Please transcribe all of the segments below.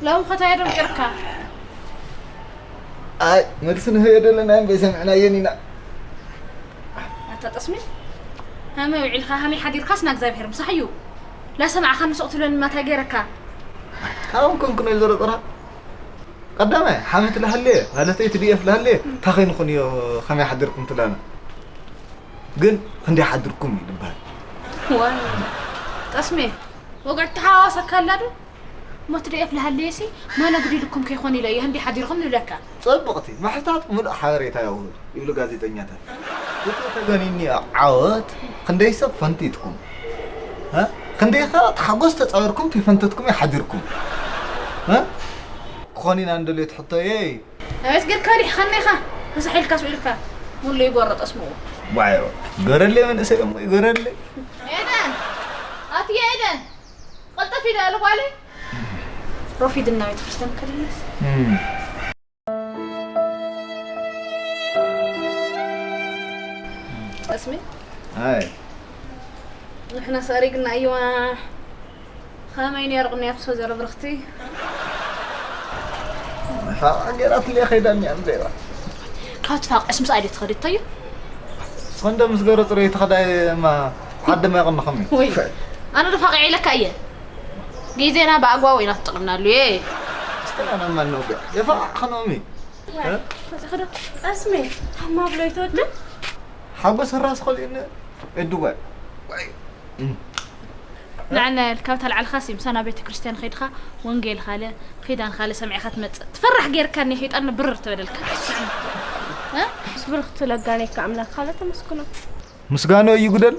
ሎም ኸታ የደም ጭርካ። ኣይ መልሲ ንህዮ ደለና እምበይ ሰሚዕናየን ኢና። ኣታ ጠስሚ ሃመ ውዒልካ ሃመይ ሓዲርካስ ናእግዚኣብሔር ምሳሕ እዩ። ላሰማዕኻ ንስቕ ትብለኒ ማታይ ገይረካ። ካብኦም ኮንኩ ናይ ዘረጥራ ቀዳማይ ሓመት ላሃለየ ማለተይ ትድኤፍ ላሃለየ ታኸይ ንኹን እዮ። ከመይ ሓድርኩም ትላና ግን ክንደይ ሓድርኩም እዩ ዝበሃል። ዋይ ጠስሜ ወግዕ ተሓዋወሰካ ኣላ ዶ? እሞ ትድኤፍ ላሃለየሲ መን ኣጉዲልኩም ከይኮን ኢለ እየ ህንዲ ሓዲርኩም ንብለካ። ጽብቕቲ ምሕታት ምሉእ ሓበሬታ የውህብ ይብሉ ጋዜጠኛታት። እቲ ተገኒኒ ዓወት ክንደይ ሰብ ፈንቲትኩም እ? ክንደይ ከ ተሓጎስ ተጻዊርኩም ተይፈንተትኩም እዩ ሓዲርኩም እ? ክኾን ኢና እንደልዮ ትሕቶየይ። ኣበስ ጌርካ ሪሕኻና ኢኻ ምሳሕ ኢልካ ስኡ ኢልካ ሙሉ ይጎረጠ ስምኡ። ዋዮ ገረለይ መንእሰይ እሞ ይገረለይ። ኤደን ኣትየ ኤደን ቀልጠፍ ኢለ ኣሉ ጓለይ። ሮፊድ እና ቤተክርስትያን ከድልስ እም፣ ጠስሚ ኣይ ንሕና ሰሪግና እዩዋ። ከመይ ነይሩ ቅንያት ሰው ዘረብርኽቲ? ፋ ገራት ለ ኸይዳኒ ኣምዘይባ ካብ ትፋቕዕስ ምስ ኣዴ ትኸዲ እተዩ? እስኸ እንደ ምስ ገረ ጽረይ ተኸዳይ ማ ሓደ ማ ይቐንኸም እዩ። ወይ ኣነ ዶ ፋቕዕ ኢለካ እየ። ግዜና ብኣግባቡ ኢና ክጥቀምናሉ እየ። ስተና ነማን ነው ገ የፋ ኸኖሚ ጠስሚ ታማ ብሎ ይተወድን ሓጎስ ራስ ኸሊእነ እድዋይ ንዓና ኢልካ ብታ ላዕልኻሲ ምሳና ቤተ ክርስቲያን ኸይድኻ ወንጌል ኻለ ኺዳን ኻለ ሰሚዕኻ ትመጽእ ትፈራሕ ጌርካኒ ሸይጣን ብርር ተበለልካ እ? ብርኽቲ ለጋኔካ ኣምላኽ ካለ ተመስግኖ ምስጋኖ ይጉደል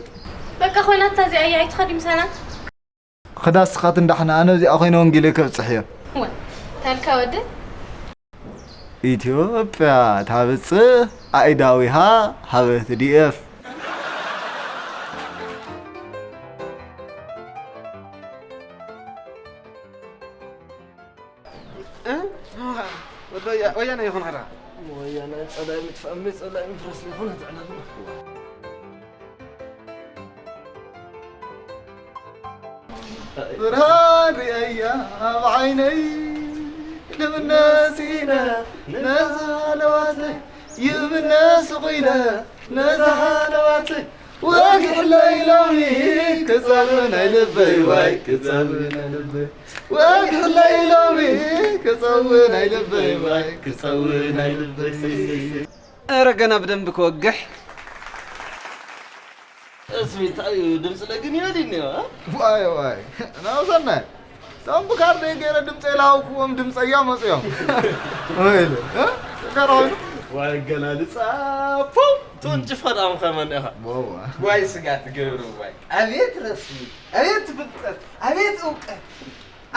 በቃ ኾይናታ እዚኣ እያ ኣይትኸዲ ምሳና ኽዳስ ስኻት እንዳሕና ኣነ እዚኣ ኾይነ ወንጌለይ ከብጽሕ እየ ወ ታልካ ወዲ ኢትዮጵያ ታብጽእ ኣእዳዊሃ ሀበ ትዲኤፍ። ወያነ ይኹን ኸዳ ወያነ ጸላኢ ምጥፋእ እምበይ ጸላኢ ምፍራስ ዘይኮነ ዝዕላምና። ብርሃን ርእየያ ኣብ ዓይነይ ልምነስ ኢለ ነዛ ለዋተይ ይምነስ ቑኢለ ነዛ ለዋተይ ወግሕለይ ሎሚ ክጸብ ናይ ልበይ ዋይ ክጸብ ናይ ልበይ ወግሕለይ ሎሚ ክጸብ ናይ ልበይ ዋይ ክጸብ ናይ ልበይ ኧረ ገና ብደንቢ ክወግሕ። እስሚ እንታይ እዩ ድምፂ ለግን ይበል እኒኦ። ዋይ ዋይ ናውሰናይ እቶም ብካርደይ ገይረ ድምፂ ላውክዎም ድምፀያ መፅዮም ኢሉ ተጋራ ኮይኑ ዋይ ኣገላልፃ ፖው ትወንጭፍ ከዳም ከመን ኢኻ ዋይ ስጋ ትገብር ዋይ ኣቤት ረስሚ ኣቤት ፍልጠት ኣቤት እውቀት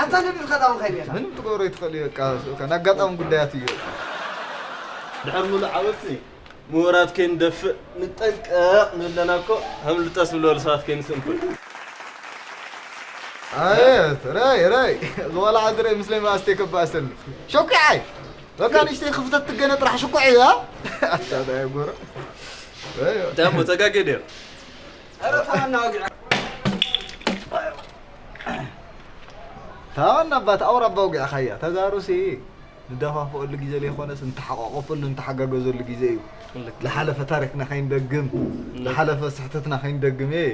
ኣታ ንድል ከዳም ከይድ ኢኻ ምንም ትገብሮ ይትኽእል እዩ በቃ ናጋጣሚ ጉዳያት እዩ ድሕር ሙሉእ ዓወት ምሁራት ከይንደፍእ ንጠንቀቕ ንብለና እኮ ሃምልጠስ ዝብለሉ ሰባት ከይንስእን እኮ እዩ። ኣየት ራይ ራይ ዝዋላ ዓዲ ራይ ምስለይ መኣስተይ ከባእሰኒ ሸኩዓይ በቃ ንእሽተይ ክፍተት ትገነ ጥራሕ ሽኩዕ እያ ኣታዳየ ጎረ ደሞ ተጋጌ ድዮ ታዋና ኣባት ኣውራ ኣባ ውግዕኻያ ተጋሩሲ ንደፋፍኦሉ ግዜ ዘይኮነስ ንተሓቋቆፈሉ ንተሓጋገዘሉ ግዜ እዩ። ዝሓለፈ ታሪክና ከይንደግም፣ ዝሓለፈ ስሕተትና ከይንደግም እየ።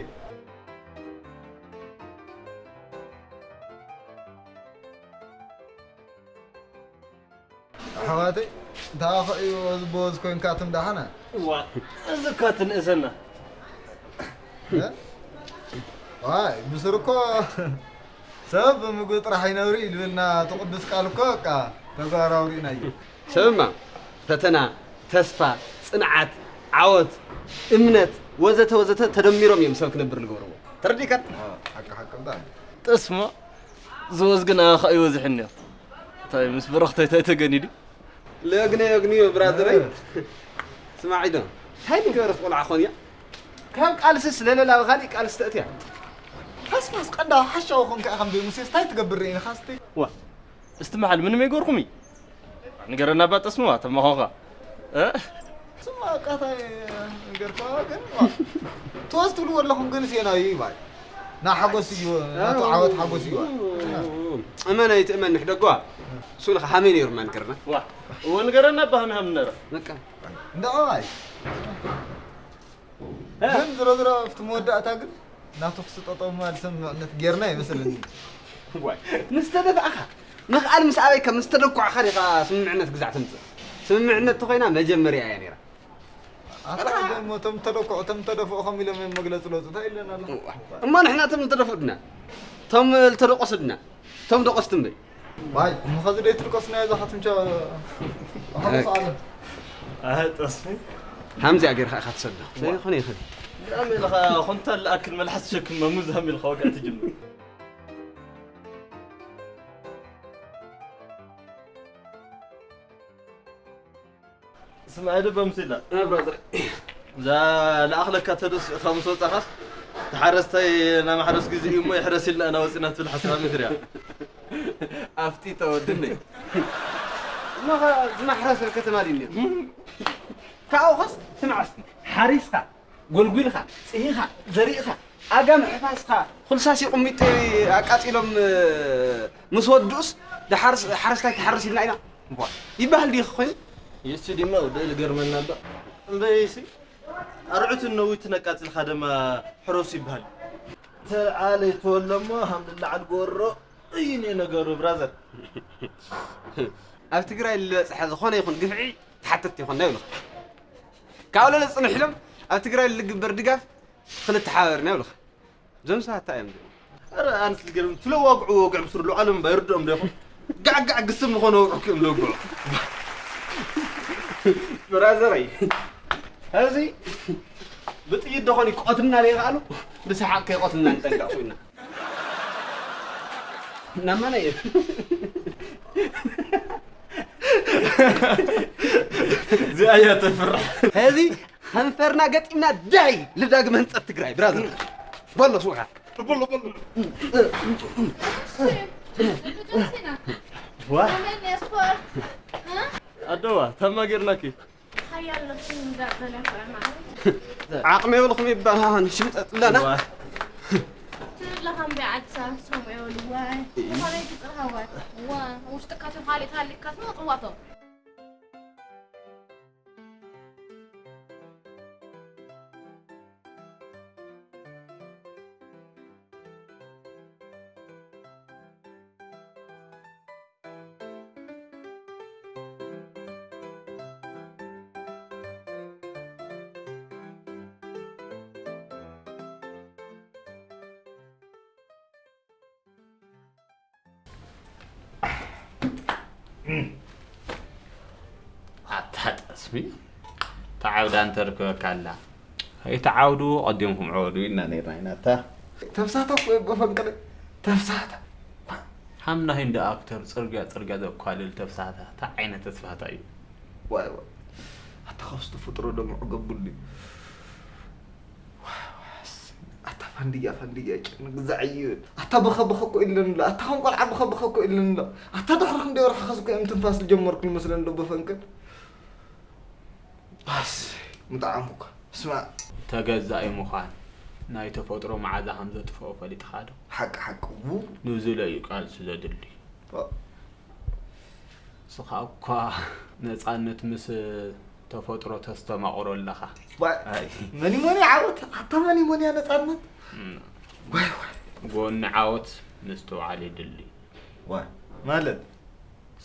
ኣሕዋተይ እንታይ እዩ እዚ ቦዝ ኮይንካትም ደሓና? እዋ እዚ እኳ ትንእሰና። ዋይ ብስር እኮ ሰብ ብምግቢ ጥራሕ ይነብር እዩ ዝብልና እቲ ቅዱስ ቃል እኮ በቃ ተግባራዊ ርኢናዮ። ሰብማ ፈተና፣ ተስፋ፣ ፅንዓት፣ ዓወት፣ እምነት ወዘተ ወዘተ ተደሚሮም እዮም ሰብ ክነብር ዝገብርዎ። ተረዲእካ? ሓቂ ሓቂ ብጣዕሚ። ጥስሞ ዝወዝ ግን ኣኻእዩ ወዚሕኒ እንታይ ምስ ብረኽተይ እንታይ ተገኒዲ ለግነ የግንዮ ብራዘረይ ስማዒዶ እንታይ ንገበረት ቆልዓ ኾን እያ ካብ ቃልስስ ለለላ ብኻሊእ ቃልስ ተእትያ ካስማስ ቀንዳ ሓሻዊ ኾንካ ኢኻ እምበይ ሙሴስ እንታይ ትገብር ርኢንኻ ስቲ ዋ እስቲ መሓል ምንም የገርኩም እዩ ንገረና እባ ጠስምዋ ተማኾንኻ ስማ ቃታይ ገርካ ግን ትወስ ትብልዎ ኣለኹም ግን ሴናዩ ይባል ና ሓጎስ እዩ ናቱ ዓወት ሓጎስ እዩ እመነይ ትእመንሕ ደጓ እሱ ኢልካ ሃመይ ነይሩ ማንከርና። ዋ፣ እወ ንገረና ኣባ ሃመይ ሃም ነረ። በቃ። እንዳዋይ ግን ዝሮ ዝሮ ኣብቲ መወዳእታ ግን ናቱ ክስጠጠው ማል ስምምዕነት ጌርና ይመስለኒ። ዋይ፣ ምስ ተደፋእኻ ምኽኣል ምስ ኣበይካ ምስ ተደኳዕኻ ዲኻ ስምምዕነት ግዛዕ ትምፅእ? ስምምዕነት ተኾይና መጀመርያ እያ ነይራ። ኣታ ደሞ እቶም ተደኩዑ እቶም ተደፍኡ ከም ኢሎም እዮም መግለፂ ለውፅታ ኢለና ኣሎ። እሞ ንሕና እቶም ዝተደፍኡ ድና? እቶም ዝተደቆሱ ድና? እቶም ደቆስቲ እምበይ? ዋይ እሞ ኸዚ ደይ ትድቀሱና እዛ ኻትምቻ ኣኸበሱ ዓለም ኣህጠስኒ ሃምዚኣ ገይርካ ኢኻ ትሰዶ ዘይኾነ ይኽእል ብጣዕሚ ኢኻ ኮንታል ልኣክል መልሓስ ተሸክም መሙዝ ሃም ኢልካ ወግዕ ትጅምር ስምዐ ዶ በምሲላ እ ብራዘር እዛ ለኣኽለካ ተደሲእኻ ምስ ወፃኻስ እቲ ሓረስታይ ናይ ማሕረስ ግዜ እዩ እሞ ይሕረስ ኢልና ኢና ወፂና ትብል ሓሳብ ምትርያ ኣፍጢጠ ወድነይ እሞ ዝማሕረስ ከተማ ድዩ ካብኡኸስ ስምዓስ ሓሪስካ ጎልጒልኻ፣ ጽሂኻ፣ ዘሪእኻ፣ ኣጋም ሕፋስካ፣ ኩልሳሲ ቁሚጦ ኣቃጺሎም ምስ ወድኡስ፣ ደሓርስ ሓረስታይ ትሓርስ ኢልና ኢና ይበሃል ድዩ ኮይኑ? የሱ ድማ ወደ ልገርመና ኣሎ እምበይሲ ኣርዑትን ነዊትን ኣቃጺልካ ደማ ሕረሱ ይበሃል። ተዓለ ይተወለሞ ሃም ልዓል ጎሮ እዩ ነገሩ ብራዘር። ኣብ ትግራይ ዝበፅሐ ዝኾነ ይኹን ግፍዒ ተሓተትቲ ይኾንና ይብሉኻ። ካብ ለለ ፅንሕ ኢሎም ኣብ ትግራይ ልግበር ድጋፍ ክንተሓባበርና ይብሉኻ። እዞም ሰባት እንታይ እዮም ዝብሉ? ኧረ ኣነስ ዝገርም ትለዋግዑ ወግዕ ምስ ርሉ ዓለም እምባ ይርድኦም ዶ ይኾን? ጋዕጋዕ ግስም ዝኾነ ወግዑ ክእም ለውግዑ። ብራዘረይ እዚ ብጥይት ደኾን ይቆትና ዘይከኣሉ ብሰሓቅ ከይቆትና ንጠንቀቕ ኮይና። ናማና እዩ። እዚኣ እያ ተፍርሕ። ሕዚ ከንፈርና ገጢምና ዳይ ልዳግመ ህንፀት ትግራይ ብራዘር። በሎ ስውሓ። ዋ ኣደዋ ታማ ጌርናኪ ዓቕሚ የብልኩም ይበሃል ሽምጠጥ ኣለና። ትብለኻ እምበይ ዓዲ ሳሶም የብሉ ዋይ ዝኾነ ይግፅር ሃዋይ ዋ ውሽጥካ ተፋሊጥ ሃሊካ ትመፅዋቶ ኣታ ጠስሚ ተዓብዳ እንተርክበካ ኣላ ኣይተዓብዱ ቀዲምኩም ዕወዱ ኢልና ነርና ኢና እታ ተብሳታ እኮ እየ በፈንቅለ ተብሳታ ሃምና ሂንዲ ኣክተር ፅርግያ ፅርግያ ዘኳልል ተብሳታ እንታይ ዓይነት ተስፋታ እዩ ዋይ ዋይ ኣታ ካብዚ ተፈጥሮ ዶ ምዕገብ ብሉ እዩ ኣታ ፋንድያ ፋንድያ ጭ ንግዛዕ እዩ ኣታ በኸ በኸ እኮ ኢለን ኣሎ ኣታ ከም ቆልዓ በኸ በኸ እኮ ኢለን ኣሎ ኣታ ድሕሪ ክንደይ ወርሒ ኸዚ እኮ እዮም ትንፋስ ዝጀመርኩ ይመስለን ዶ በፈንቅል ኣስ ምጣዓምኩ እኳ ስማ ተገዛኢ ምዃን ናይ ተፈጥሮ መዓዛ ከም ዘጥፍኦ ፈሊጥኻ ዶ ሓቂ ሓቂ ው ንዝለዩ ቃልሲ ዘድሊ ንስኻ እኳ ነፃነት ምስ ተፈጥሮ ተስተማቕሮ ኣለኻ። ዋይ፣ ኣይ፣ መኒ መኒ ዓወት ኣታ መኒ መኒ ነፃነት። እም፣ ዋይ ዋይ ጎኒ ዓወት ምስትውዓል የድሊ። ዋይ ማለት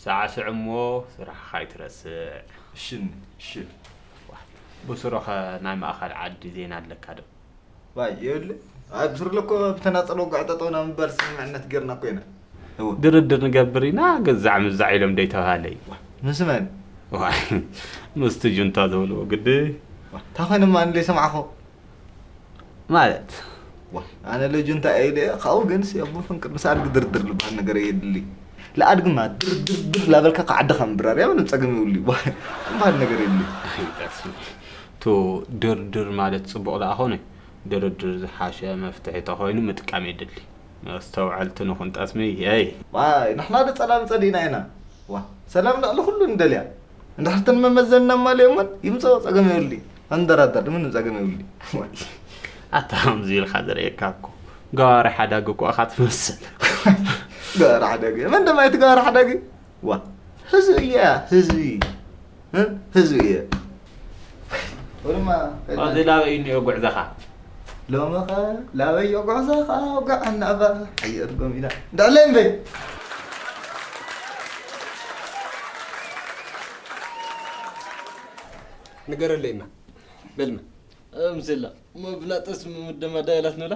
ሳዕስዕ እሞ ስራሕኻ ኣይትረስዕ። እሽኒ እሺ። ዋይ ብስሩኸ ናይ ማእኸል ዓዲ ዜና ኣለካ ዶ? ዋይ የብለይ። ኣብ ሱርለ እኮ ብተናፀል ወግዒ ጠጠው ናብ ምባል ስምምዕነት ጌርና እኮ ኢና። እወ። ድርድር ንገብር ኢና ገዛዕ ምዛዕ ኢሎም ደይተባሃለ እዩ። ምስ መን? ዋይ ምስቲ ጁንታ ዝበልዎ ግዲ። እንታይ ኮይኖም ኣነ ዘይሰማዕኹ? ማለት ዋ ኣነ ለጁንታ እየ ኢለ ካብኡ ግን ሲ ኣቦ ፈንቅል ምስ ኣድጊ ድርድር ዝበሃል ነገር የድሊ ለኣድግማ ድርድርድር ላበልካ ከዓድኻ ምብራር እያ ምንም ፀገም የብሉ ዋ ዝበሃል ነገር የድሊ ቱ ድርድር ማለት ፅቡቕ ደኣ ኾነ ድርድር ዝሓሸ መፍትሒ ተኾይኑ ምጥቃም የድሊ መስተውዐልቲ ንኹን ጠስሚ ይ ዋይ ንሕና ዶ ፀላም ፀሊእና ኢና ዋ ሰላም ልዕሊ ኩሉ ንደልያ እንድሕር እተን መመዘኒ ኣማሊኦመን ይምፀኦ ፀገም የብሉይ ኣንደራደር ምንም ፀገም የብሉይ ኣታ ከምዚ ኢልካ ዘርእየካ እኮ ገባሪ ሓዳጊ እኮ ኢኻ ትመስል ገባሪ ሓዳጊ መን ደማ እቲ ገባሪ ሓዳጊ ዋ፣ ህዝቢ እያ፣ ህዝቢ። እ? ህዝቢ እየ። ወድማ፣ ኣብዚ ላበይ እዩ እኒኦ ጉዕዞኻ? ሎምኸ ላበይ ጉዕዞኻ? ውጋዕ እናባ ሓየት ጎሚና። እንዳዕለ እምበይ። ንገረለይማ። በልማ። ኣምስላ፣ መብላጥስ ምምደማ ዳያላት ንብላ?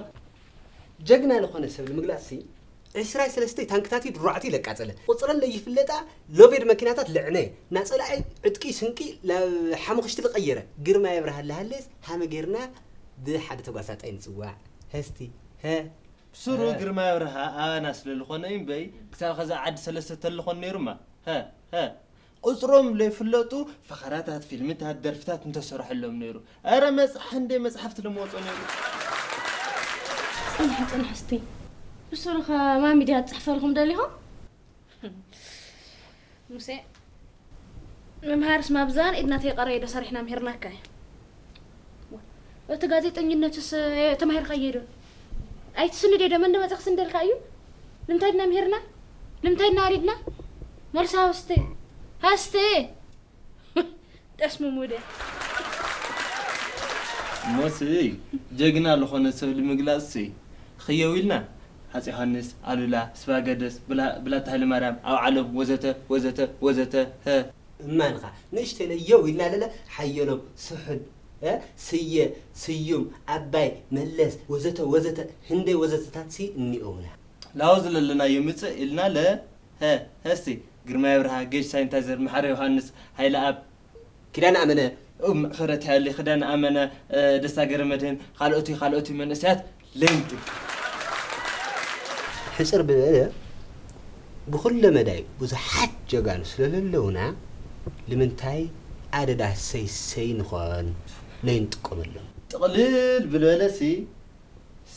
ጀግና ዝኾነ ሰብ ንምግላጽሲ፣ ዕስራ ሰለስተ ታንክታት እዩ ድሮዓት ኢለ ኣቃጸለ። ቁጽረን ለይፍለጣ ሎቬድ መኪናታት ልዕነ። ናጸላኣይ ዕጥቂ ስንቂ ላብ ሓሙኽሽቲ ልቐየረ። ግርማ የብርሃ ለሃለስ ሃመ ጌርና ብሓደ ተጓሳጣይ ንጽዋዕ። ሀስቲ፣ ሀ። ብስሩ ሀ። ግርማ የብርሃ ኣባና ስለ ልኾነ እዩ እምበይ፣ ክሳብ ኸዛ ዓዲ ሰለስተ ተልኾን ነይሩማ። ሀ፣ ሀ። ቁጽሮም ለይፍለጡ ፈኸራታት፣ ፊልምታት፣ ደርፍታት እንተሰርሐሎም ነይሩ። ኣረ መጽሓ እንደ መጽሓፍቲ ለመወጾ ነይሩ። ጽንሕ፣ ጽንሕ እስቲ። ብስሩ ኸ ማሚ ድያ ትጽሕፈልኹም ደሊኹም? ሙሴ፣ ምምሃርስ ማብዛን ኢድና ተይቀረየ ዶ ሰሪሕና ምሂርናካ እዩ? እቲ ጋዜጠኝነትስ ተማሂርካዮ ዶ? ኣይትስንድ ዶ? መን መጺእ ክስንደልካ እዩ? ንምንታይ ድና ምሂርና? ንምንታይ ድና ኣሪድና? መልሲ ሃስቲ። ሃስቲ! ጠስሙ ሙደ። ሞስይ፣ ጀግና ዝኾነ ሰብ ንምግላጽ ሲ፣ ኽየው ኢልና፣ ኣጼ ዮሃንስ፣ ኣሉላ፣ ስባገደስ፣ ብላ-፣ ብላታ ሃይለማርያም፣ ኣውዓሎም፣ ወዘተ፣ ወዘተ፣ ወዘተ፣ ሀ። እማንኻ፣ ንእሽተይ ለየው ኢልና ለለ፣ ሓየሎም፣ ስሑል፣ እ፣ ስየ፣ ስዩም፣ ኣባይ፣ መለስ፣ ወዘተ፣ ወዘተ፣ ህንደይ ወዘተታት ሲ እኒኦውና። ላው ዝለለናዮ ምጽእ ኢልና ለ፣ ሀ፣ ሀስቲ፣ ግርማይ ኣብርሃ፣ ጌጅ ሳኒታይዘር፣ መሓሪ ዮሃንስ፣ ሃይለኣብ፣ ኪዳነ ኣመነ፣ እም፣ ክብረት ያሊ፣ ኪዳነ ኣመነ፣ እ፣ ደስታ ገረመድህን፣ ካልኦቲ፣ ካልኦቲ መንእሰያት ለይንጥቅ። ሕጽር ብበለ፣ ብኹለ መዳይ ብዙሓት ጀጋኑ ስለ ዘለውና፣ ንምንታይ ኣደዳ ሰይ ሰይ ንኾን ለይንጥቀመሎም? ጥቕልል ብልበለሲ፣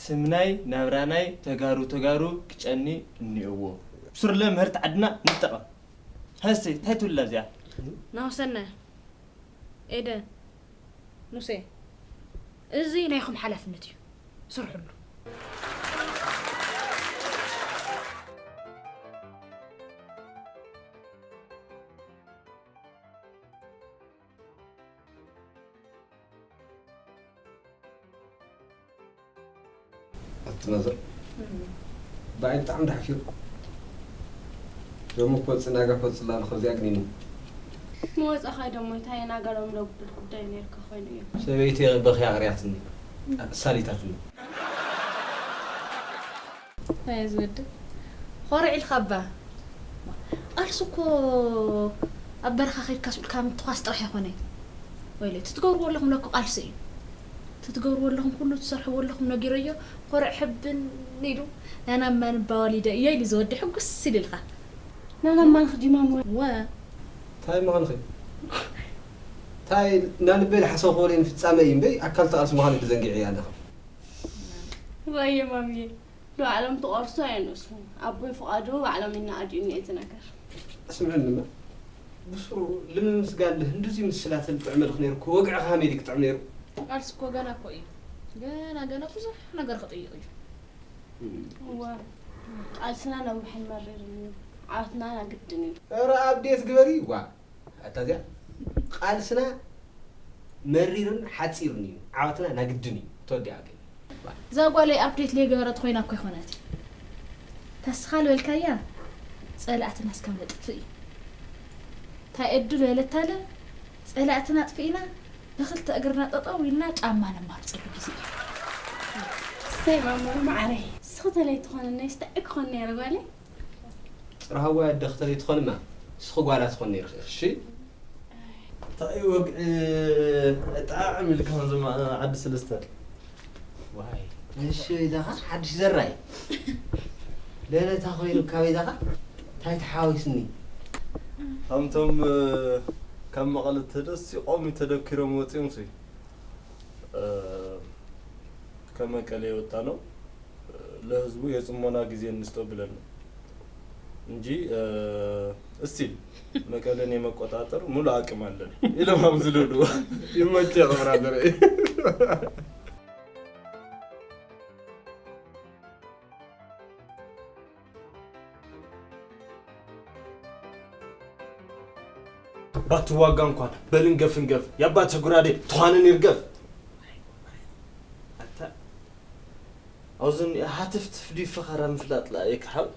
ስምናይ ናብራናይ ተጋሩ ተጋሩ ክጨኒ እኒኦዎ። ብስሩ ለምህርት ዓድና ንጠቐም። ሀስቲ፣ እንታይ ትብላ እዚኣ? ናሁሰናይ፣ ኤደን፣ ሙሴ፣ እዚ ናይኹም ሓላፍነት እዩ። ስርሕሉ። ኣቲ ናዘር፣ እም። ብኣይ ብጣዕሚ ተሓፊሩ። ሎሚ ክወፅእ ናጋ ክወፅእ ኣሎ፣ ካብዚኣ ግኒኒ። ምወፃኻ ደሞ እንታይ ናጋ ሎም ለጉብል ጉዳይ ነይርካ ኮይኑ እዩ። ሰበይቲ በኽያ ኣቕርያትኒ፣ ኣሳሊታትኒ። ኣየ ዝወድእ፣ ኾርዕ ኢልካ እባ። ቃልሲ እኮ ኣብ በረኻ ከይድካ ስኡልካ ምትኳስ ጥራሕ ኣይኮነን። ወይለ፣ እቲ ትገብርዎ ኣለኹም ለኮ ቃልሲ እዩ። እቲ ትገብርዎ ኣለኹም፣ ኩሉ ትሰርሕዎ ኣለኹም ነጊረዮ፣ ኮርዕ ሕብን ኢሉ፣ ናና እማ ንባ ዋሊደ እየ ኢሉ ዝወዲ ሕጉስ ኢልልካ። ናና እማ ንኽጂማም ወ። ወ። ታይ መኻንኺ? ታይ ናልበይ ልሓሰብክዎ ለይ ንፍጻመ እዩ እምበይ፣ ኣካል ተቓልሲ ምዃኑ ተዘንጊዐ እያ ኣለኹ። ወየ ማምየ። ንባዕሎም ትቐርሱ ኣየንእሱ። ኣቦይ ፍቓዱ ባዕሎም ይነኣድዩኒ እቲ ነገር። ስምዕኒ እማ፣ ብስሩ ልምምስጋን ልህንዱዚ ምስላትን ጥዕመልክ ነይሩ እኮ፣ ወግዕኻ ከመይ ድዩ ክጥዕም ነይሩ? ቃልሲ እኮ ገና እኮ እዩ። ገና፣ ገና ብዙሕ ነገር ክጥይቕ እዩ። እም። እወ፣ ቃልስና ነዊሕን መሪርን እዩ። ዓወትና ናግድን እዩ። ኧረ ኣብዴት ግበሪ፣ ዋ። ኣታ እዚኣ ቃልስና መሪርን ሓጺርን እዩ፣ ዓወትና ናግድን እዩ። ተወዲኣ ግን። እዛ ጓለይ ኣፕዴት ለይገበረት ኮይና እኮ ኣይኮነት። ተስኻ ልበልካያ ጸላእትና እስካብ ነጥፍእ እዩ። እንታይ ዕድል በለታለ ጸላእትና ኣጥፊእና ብኽልተ እግርና ጠጠው ኢልና ጫማ ነማርጸሉ ግዜ እዩ። እሰይ ማማ ማዓረይ፣ እስኺ ተለይ ትኾንነይ ስታይ ክኾን ነይረ ጓለይ። ጽርሃዋ ኣደ ክተለይ ትኾንማ፣ እስኺ ጓላ ትኾን ነይርኺ፣ እሺ? እንታይ ወግዒ ጣዕም ኢልካ ከምዚ ማ-፣ ዓዲ ሰለስተ። ዋይ፣ እሺ፣ በይዛኻ ሓድሽ ዘራይ። ለለታ ኮይኑ ካበይዛኻ እንታይ ተሓዋዊስኒ? ከምቶም፣ እ፣ ካብ መቐለ ተደሲቖም ተደኪሮም ወፂኦም ሲ፣ እ፣ ከመቀለ የወጣ ነው። ለህዝቡ የጽሞና ጊዜ እንስጠው ብለን ነው እንጂ፣ እ፣ እስቲል መቀለን የመቆጣጠር ሙሉ አቅም አለን ኢሎም ኣብ ዝልሉ። ይመቸኽ ብራዘር። ባትዋጋ እንኳን በልንገፍ እንገፍ፣ ያባተ ጉራዴ ተዃንን ይርገፍ። ኣታ፣ ኣብዚ እኒኣ ሃትፍትፍ ድዩ ፈኸራ ምፍላጥ ለኣየካ ሓው?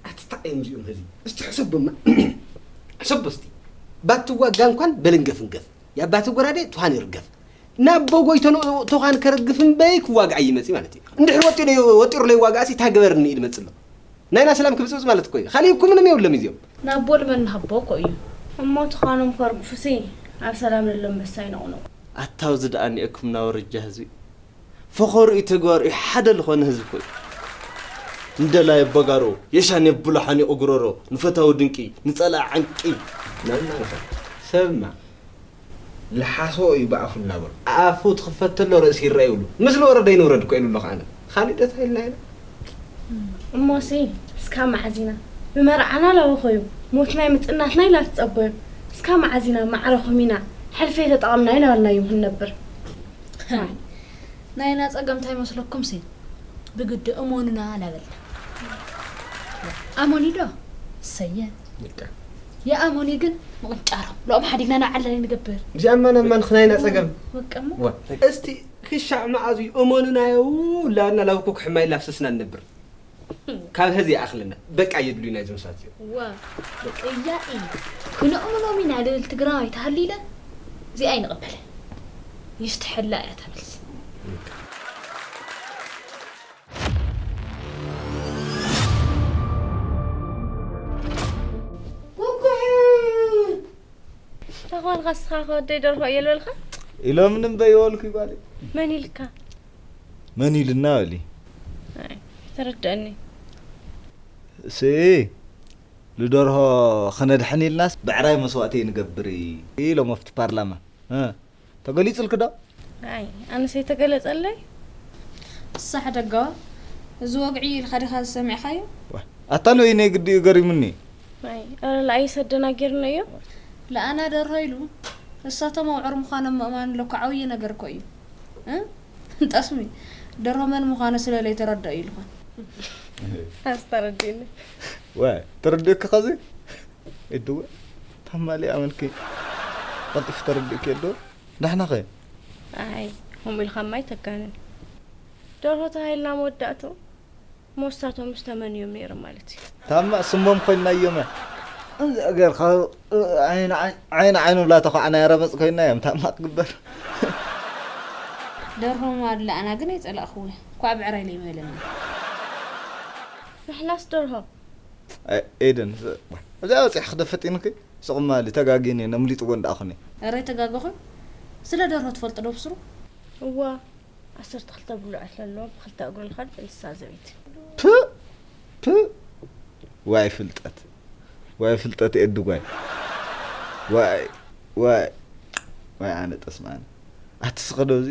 ኣትታዕዮም እዚኦም ህዚ። እስቲ ሕሰቦማ። ሕሰቦ እስቲ። ባትዋጋ እንኳን በልንገፍ እንገፍ፣ ያባተ ጉራዴ ተዃን ይርገፍ። ናብ በጎይ ተኖ-፣ ተዃን ከረግፍ እምበይ ክዋግዓ ይመጽእ ማለት እዩ። እንድሕር ወጢሩ፣ ወጢሩ ለይዋግኣሲ እንታይ ገበርኒ ኢሉ መጽእ ኣሎ። ናይና ሰላም ክብጽብጽ ማለት እኮ እዩ። ካልእ እኮ ምንም የብሎም እዚኦም። ናብ ቦል መን ንሃቦ እኮ እዩ። እሞ ትዃኖም ከርግፉሲ ኣብ ሰላም ለሎ ኣንበሳ ይነቕንቑ። ኣታው ዝደኣ እኒኤኩም ናወረጃ ህዝቢ። ፈኸሩ እዩ ተግባሩ እዩ ሓደ ልኾነ ህዝቢ እኮ እዩ። እንደላይ በጋሮ፣ የሻን የብሎ ሓኒቑ ጉሮሮ፣ ንፈታዊ ድንቂ፣ ንጸላኢ ዓንቂ። ናና ንኸ ሰብማ ልሓሶ እዩ ብኣፉ እናበሉ። ኣፉ ትኽፈት ተሎ ርእሲ ይረአ ይብሉ። ምስ ንወረደ ይንውረድ እኮ ኢሉ ኣለኹ ኣነ። ካሊእ ደታ ኢልና ኢና። እሞሲ እስካ መዓዚና ብመርዓና ላወኾዩ ሞትና ይምጽናትና ኢላ ትጸበዩ። እስካ መዓዚና ማዕረኹም ኢና ሕልፊ ተጠቐምና ኢናበልናዮም ክንነብር። ናይና ጸገም እንታይ መስለኩም ሲ? ብግዲ እመኑና እናበልና። ኣሞኒ ዶ? ሰየ። በቃ። የኣሞኒ ግን ምቕንጫሮም። ሎም ሓዲግና ንዓለና ንገብር። እዚኣ ማን ኣማን ኽናይና ጸገም? ወቀሞ። ዋ። እስቲ ክሻዕ መዓዙ እመኑናዮ ላና ላብኮ ክሕማይ ላፍስስና ንነብር። ካብ ሀዚ ይኣኽለና። በቃ የድልዩና እዞም ሰባት እዚኦም። ዋ። ቅያ እዩ። ክነእምኖም ኢና ልብል ትግራዋይ ተሃሊለ እዚኣ ኣይንቕበለ። ይፍትሐላ እያ እታ መልሲ። ተኾንካ እስኻ ከወደይ ደርሆ እየ ልበልካ? ኢሎምኒ እምበይ ይበልኩ ይባል። መን ኢልካ? መን ኢልና በሊ። ኣይ፣ ተረድአኒ። እሲ ልደርሆ ኸነድሕን ኢልናስ ብዕራይ መስዋእቲ ንገብር ኢሎም ኣብቲ ፓርላማ። እ፣ ተገሊጽልኪ ዶ? ኣይ፣ ኣነስ ኣይተገለጸለይ። እሳ ሕደጋዋ፣ እዚ ወግዒ ኢልካ ዲኻ ዝሰሚዕካዮ? ዋ፣ ኣታ ንበይነይ ግዲኡ ገሪሙኒ። ኣይ፣ ኣረ ለኣይ ሰደና ጌርናዮ። ለኣና ደርሆ ኢሉ፣ እሳቶም ኣውዕር ምዃኖም ምእማን ለኮ ዓብዪ ነገር እኮ እዩ። እ? ጠስሚ፣ ደርሆ መን ምዃኑ ስለ ለይተረድኦ እዩ ልኾን። ኣስተረዲእኒ። ዋ፣ ተረዲእኪ ኸዚ? እድወ፣ ታማሊ ኣመልኪ። ቀልጢፍ ተረዲእኪ እዶ? ዳሕና ኸ? ኣይ፣ ከምኡ ኢልካ ማይ ተጋንን። ደርሆ ተባሂልና መወዳእቱ መወሳቶም ዝተመንዮም ነይሮም ማለት እዩ። ታማ ስሞም ኮይንናዮም እያ። እንዚ ገርካ ዓይኒ ዓይኒ ዓይኒ ብላ ተኳዕና ረመፅ ኮይና እዮም ታማ ክግበር። ደርሆ ማድላ ኣና ግን ኣይጸላእኽዎ። ኳዕ ብዕራይ ለይበለኒ። ንሕናስ ደርሆ። ኣይ፣ ኤደን፣ እዚኣ ወፂሕ ክደፈጢንኪ? ስቕ ማሊ ተጋጊን እየ፣ ነምሊጥዎ እንዳኣኹኒ። ኧረ ተጋገኹ። ስለ ደርሆ ትፈልጦ ዶ ብስሩ? እዋ፣ ዓሰርተ ክልተ ብሉዓት ለለዎ ብክልተ እግሩ ልኸድ እንስሳ ዘቤት። ፕ፣ ፕ፣ ዋይ ፍልጠት፣ ዋይ ፍልጠት ኤዱ ጓይ። ዋይ፣ ዋይ፣ ዋይ ኣነ ጠስማነ። ኣቲ ስኸዶ እዚ።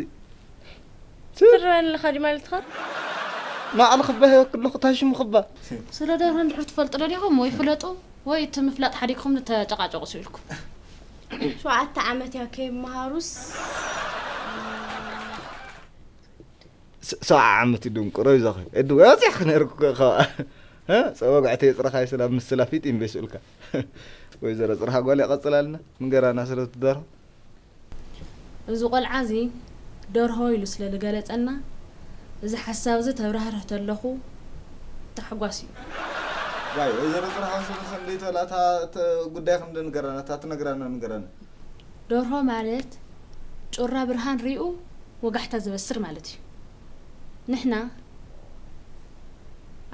ትረኣኒ ኣለኻ ድዩ ማለትኻ? ማዕል ክባ ሂበኪ ኣለኹ፣ እንታይ ሽሙ ክባ? ስለ ደርሆ እንድሕር ትፈልጡ ዶ ዲኹም? ወይ ፍለጡ፣ ወይ እቲ ምፍላጥ ሓዲግኩም ንተጨቃጨቁ ስኢልኩም። ሸውዓተ ዓመት እያ ከይመሃሩስ። ስ-፣ ሰብዓ ዓመት እዩ ድንቁሮ እዩ ዘኸ-፣ እድ ወፂሕ ነይርኩ ከ-፣ ከ-፣ እ? ጸወግዕተ የጽረኻ ይስላ ምስላ ፊት ይንበስኡልካ። ወይዘሮ ጽርሃ ጓል ይቐጽላልና፣ ንገራና ስለ ትደርሆ። እዚ ቆልዓ እዚ ደርሆ ኢሉ ስለ ዝገለጸና፣ እዚ ሓሳብ እዚ ተብራህርህ ተለኹ ታሕጓስ እዩ። ዋይ፣ ወይዘሮ ጽርሃ ስለ ሰንደይቶ ላታ ተ-፣ ጉዳይ ከም ንገራና፣ እታ ትነግራና ንገራና። ደርሆ ማለት ጩራ ብርሃን ሪኡ ወጋሕታ ዝበስር ማለት እዩ። ንሕና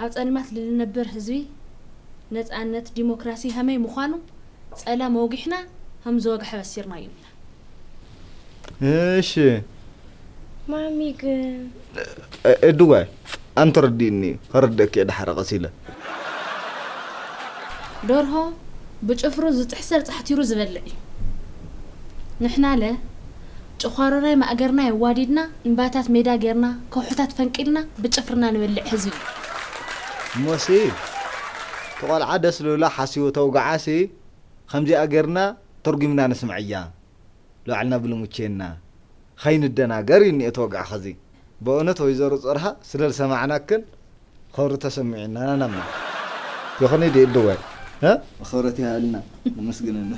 ኣብ ጸልማት ልንነብር ህዝቢ ነጻነት፣ ዲሞክራሲ ሀመይ ምዃኑ ጸላም ወጊሕና ከም ዝወግሐ በሲርናዮም ኢና። እሺ። ማሚ ግን እ-፣ እድዋይ፣ ኣንተ ረዲእኒ፣ ከረድእክ እየ ድሓር ቀስ ኢለ። ደርሆ ብጭፍሩ ዝጥሕሰር ጻሕቲሩ ዝበልዕ እዩ። ንሕናለ ጭዃሮናይ ማእገርናይ ኣዋዲድና፣ እምባታት ሜዳ ጌርና፣ ከውሕታት ፈንቂልና፣ ብጭፍርና ንበልዕ ህዝቢ እዩ። እሞሲ፣ እቲ ቆልዓ ደስ ልብላ ሓሲቡ ተውግዓሲ፣ ከምዚኣ ጌርና ተርጒምና ነስምዐያ። ልባዕልና ብልሙቼና ኸይንደናገር እዩ እኒኦ ተወግዐ ኸዚ። በእውነት ወይዘሮ ጸርሃ ስለ ዝሰማዕናክን ኸብሪ ተሰሚዑና ናናማ። ይኹን እዩ ድዩ እድዋይ? እ? ክብረት ይሃልና። ነመስግነና።